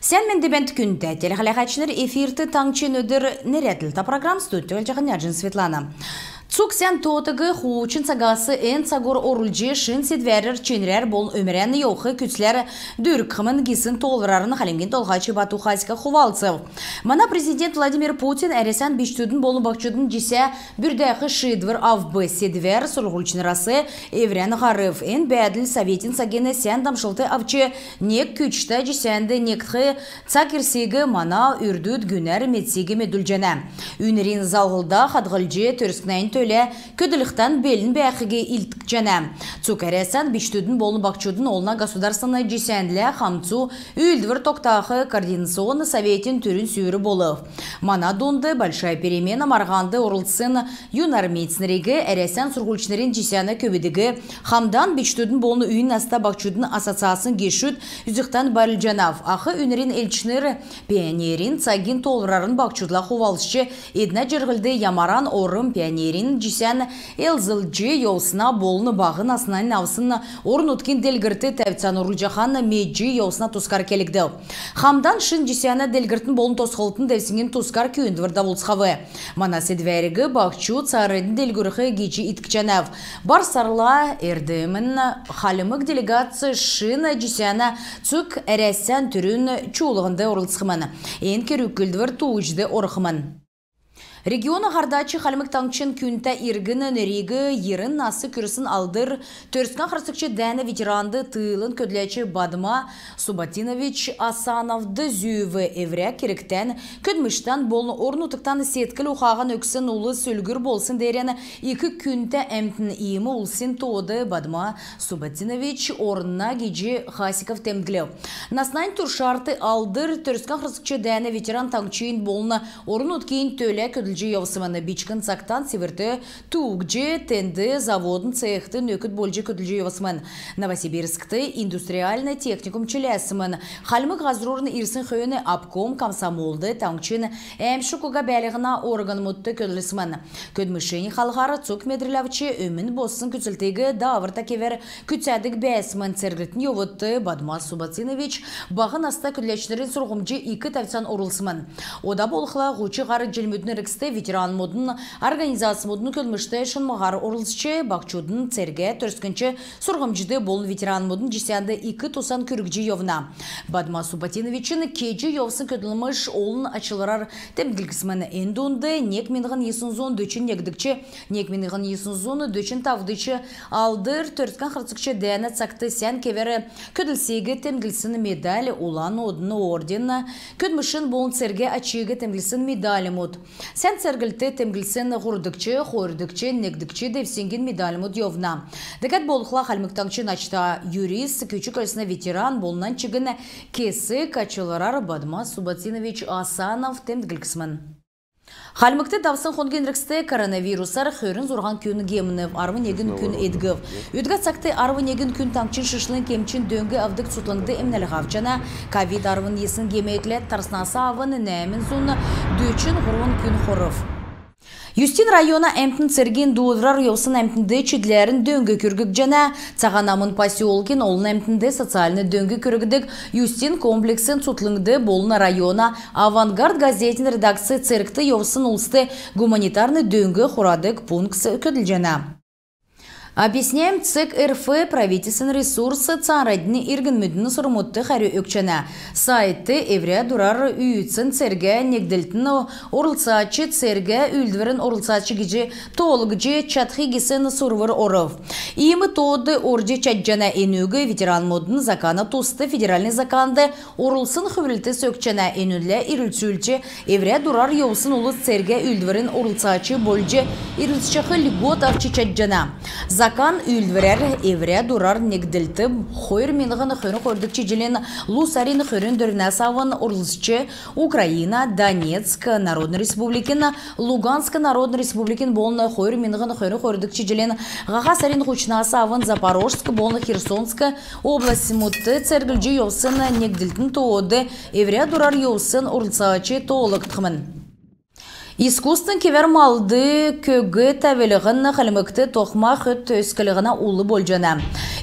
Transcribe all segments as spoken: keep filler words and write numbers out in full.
Сән менд бәәнт, күндтә телехәләһәчнр! Эфирт «Таңһчин өдр» нерәдлтә программ. Студьд Җаһаннәҗин Светлана. Цуг сән тоотыг хуучн цагас эн цагур орулҗ, шин седвәрәр, чинрәр болн өмрән йовх күцләр дүүргхмн гисн тоолврарн Хальмгин Толһач Бату Хасиков хувалцв. Мана президент Владимир Путин Әрәсән бичкдүдин болн баһчудин җисә бүрдәх шиидвр авв. Седвәр сурһульчнрас эврән һарв. Эн бәәдл советин цагин сән дамшлт авч, нег күчтә җисәнд негдх цаг ирсиг мана үрдүд гүнәр медсиг медүлҗәнә. Үйнрин залһлда хадһлҗ, Төрскнәннь төлә көдлхдән белн бәәхиг илдкҗәнә. Цуг Әрәсән бичкдүдин болн баһчудин олна государственн җисәнлә хамцу үүлдвр тогтах координационн советин түрүн сүүр болв. Мана дунд «Большая перемена» марһанд орлцсн юнармеецнриг, Әрәсән сурһульчнрин җисәнә көвүдиг, хамдан бичкдүдин болн үйн наста баһчудин ассоциацин гешүд үзхдән байрлҗанав. Ах үйнрин элчнр пионерин цагин тоолврарн баһчудла хувалцҗ, эднә җирһлд ямаран орм пионерин җисән элзлҗ йовсна болн баһ наснан авсн орн-нутгин делгрлтд тәвцән орулҗахан медҗ йовсна тускар келгдв. Хамдан шин җисәнә делгрлтин болн тосхлтын девсңгин тускар күүндвр давулцхав. Мана седвәриг баһчуд цааранднь делгрүлх гиҗ иткҗәнәв. Бар сарла эрдмин хальмг делегац шин җисәнә цуг Әрәсән түрүн чуулһнд орлцхмн. Эн керг-үүлдвр тууҗд орхмн. Региона һардач, Хальмг Таңһчин күндтә иргн, нериг йирн нас күрсн Алдр Төрскән харсгч дәәнә ветеранд, тылын көдләч Бадма Субатинович Асановд зүүв. Эврә кергтән, көдлмштән болн орн-нутгтан седкл ухаһан өгсн улс үлгүр болсн деерән ик күндтә әмтн. Иим улсин тоод Бадма Субатинович орна гиҗ Хасиков темдглв. Наснань туршарт Алдр Төрскән харсгч дәәнә ветеран таңһчин болн орн-нутгин төлә көдлҗ йовсмн. Бичкн цагтан Сиврт тууҗ, тенд заводын цехт нөкд болҗ көдлҗ йовсмн. Новосибирскд индустриальн техникум чиләсмн. Хальмг һазрурн ирсн хөөн обком комсомолд, таңһчин әәмшг уга бәәлһнә органмудт көдлсмн. Көдлмшин халхар цуг медрл авч, өмн боссн күцлтиг дааврта кевәр күцәдг бәәсмн. Церглтин йовудт Бадма Субатинович баһ наста көдләчнрин сурһмҗд ик тәвцән орулсмн. Ода болхла һуч һар җилмүдин эргцд ветеранмудын организацмудын көдлмшт шунмһаһар орлцҗ, баһчудын цергә төрскнч сурһмҗд болн ветеранмудын җисәнд ик тусан күргҗ йовна. Бадма Субатиновичин кеҗ йовсн көдлмш олн ачлврар темдглгдсмн. Эн дунд нег миңһн йисн зун дөчн негдгч, нег миңһн йисн зун дөчн тавдгч Алдр Төрскән харсгч дәәнә цагт сән кевәр көдлсиг темдглсн медаль, Улан Одна орден, көдлмшин болн цергә ачиг темдглсн медальмуд, сән церглт темдглсн һурвдгч, хойрдгч, негдгч девсңгин медальмуд йовна. Дәкәд болхла Хальмг Таңһчин ачта юрист, күч-көлснә ветеран болн нань чигн кесг ачлврар Бадма Субатинович Асанов темдглгдсмн. Хальмгт давсн хонгин эргцд коронавирусар хөрн зурһан күн гемнв, арвн негн күн эдгв. Өдгә цагт арвн негн күн таңһчин шишлң эмчин дөң авдг цутхлңд эмнлһ авчана. Ковид арвн йисн гем экләд тарснас авн нәәмн зун дөчн һурвн күн хорв. Юстин района әмтн цергин дуудврар йовсн әмтнд чидләрн дөң күргҗәнә. Цаһан Амн поселкин олн әмтнд социальн дөң күргдг Юстин комплексн цутхлңд болн района «Авангард» газетин редакцд цергт йовсн улст гуманитарн дөң хурадг пунктс көдлҗәнә. Объясняем цег РФ правительствин ресурс цааранднь иргнмүдин сурврмудт хәрү өгчәнә. Сайтд эврә дурар үүдсн цергә негдлтин орлцач, цергә үүлдврин орлцач гиҗ тоолгдҗ чадх гисн сурвр орв. Иим тоод орҗ чадҗана. Энүг ветеранмудын закана туст федеральн заканд орулсн хүврлтс өгчәнә. Энүнлә ирлцүлҗ, эврә дурар йовсн улс цергә үүлдврин орлцач болҗ ирлцҗәх льгот авч чадҗана. Закан үүлдврәр эврә дурар негдлт хойр миңһн хөрн хойрдгч җилин лу сарин хөрн дөрвнәс авн орлцҗ, Украина, Донецк Народн Республикин, Луганск Народн Республикин болн хойр миңһн хөрн хойрдгч җилин һаха сарин һучнас авн Запорожск болн Херсонск областьмудт церглҗ йовсн негдлтин тоод эврә дурар йовсн орлцач тоолгдхмн. Искусственн кевәр малд көг тәвлһн Хальмгт тохма хөд өсклһнә ул болҗана.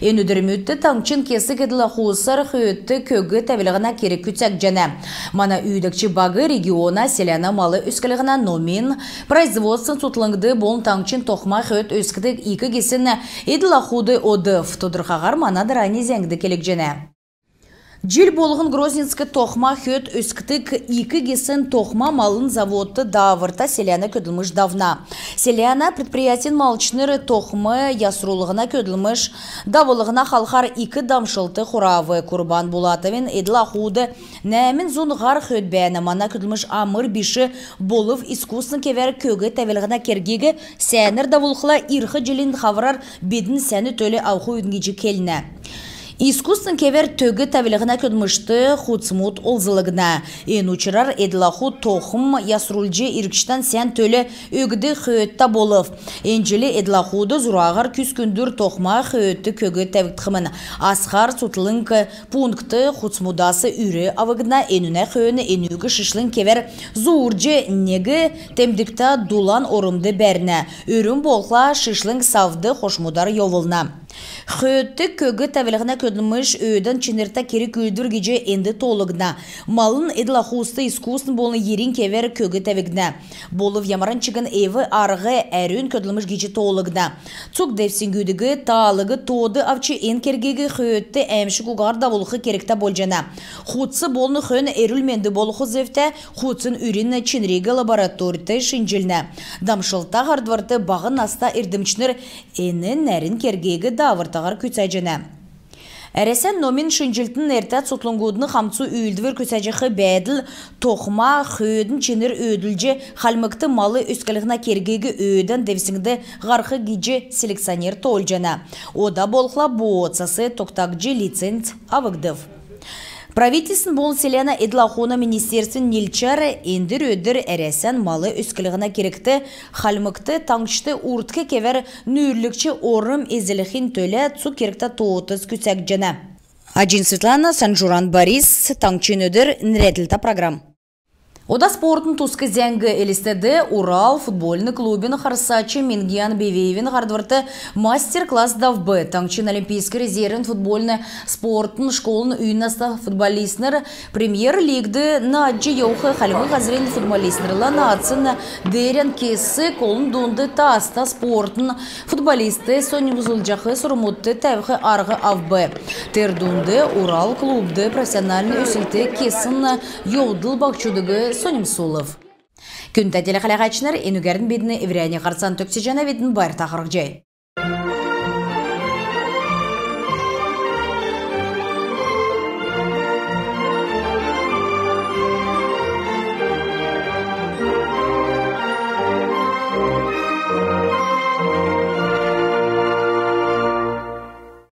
Эн өдрмүдт таңһчин кесг эдл-ахусар хөөдт көг тәвлһнә керг күцәгдҗәнә. Мана үүдәгч баг региона селәнә мал өсклһнә, номин, производственн цутхлңд болн таңһчин тохма хөөд өскдг ик гисн эдл-ахуд одв. Тодрхаһар мана дарани зәңгд келгдҗәнә. Җил болһн Грозненск тохма хөөд өскдг ик гисн тохма малын заводт дааврта селәнә көдлмш давна. Селәнә предприятин малчнр тохм ясрулһна көдлмш давулһна халхар ик дамшлт хурав. Курбан Булатовин эдл-ахуд нәәмн зун һар хөөд бәәнә. Мана көдлмш амр биш болв, искусственн кевәр көг тәвлһнә кергиг сәәнәр давулхла, ирх җилин хаврар бидн сән төл авх үйвидн гиҗ келнә. Искусственн кевәр төг тәвлһнә көдлмшт хуцмуд олзлгдна. Эн учрар эдл-аху тохм ясрулҗ, иргчдән сән төл өгдг хөөдтә болв. Эн җил эдл-ахуд зураһар күс күндүр тохма хөөдт көг тәвгдхмн. Асхар цутхлң пунктд хуцмудас үр авгдна. Энүнә хөөн энүг шишлң кевәр зуурҗ, нег темдгтә дулан ормд бәрнә. Өрүн болхла, шишлң савд хошмудар йовулна. Хөөдт көг тәвлһнә көдлмш өөдән чинртә керг-үүлдвр гиҗ энд тоолгдна. Малын эдл-ахуст искусственн болн йирин кевәр көг тәвгднә. Болв ямаран чигн эв-арһ әрүн көдлмш гиҗ тоолгдна. Цуг девсңгүдиг таалиг тоод авч, эн кергиг хөөдт әәмшг угаһар давулх кергтә болҗана. Хуц болн хөн эрүл-менд болх зөвтә. Хуцин үрин чинриг лабораторьт шинҗлнә. Дамшлта һардврт баһ наста эрдмчнр эн нәрн кергиг даавртаһар күцәҗәнә. Әрәсән номин шинҗлтин нертә цутхлңгудын хамцу үүлдвр күцәҗәх бәәдл тохма хөөдин чинр өөдлүлҗ, Хальмгт мал өсклһнә кергиг өөдән девсңгд һарһх гиҗ селекционер тоолҗана. Ода болхла бооцас тогтагдҗ, лиценз авгдв. Правительствин болн селәнә эдл-ахуна министерствин нилчәр эндр өдр Әрәсән мал өсклһнә кергт Хальмгт таңһчд урдк кевәр нүүрлгч орм эзлхин төлә цуг кергтә тоот күцәгдҗәнә. Аҗин Светлана, Санҗуран Борис, «Таңһчин өдр» нерәдлтә программ. Ода спортын туск зәңг. Элстд «Урал» футбольн клубин харсач Мингиян Бевиевин һардврт мастер-класс давв. Таңһчин олимпийск резервин футбольн спортын школын үй наста футболистнр премьер-лигд наадҗ йовх Хальмг һазрин футболистнрла наадсн деерән кесг, олн дунд тааста спортын футболистт соньмсулҗах сурврмуд тәвх арһ авв. Тер дунд «Урал» клубд профессиональн өслт кесн йовдл баһчудыг соньмсулв. Күндтә телехәләһәчнр, энүгәрн бидн эврәннь һарцан төгсәҗәнәвидн. Байрта харһий.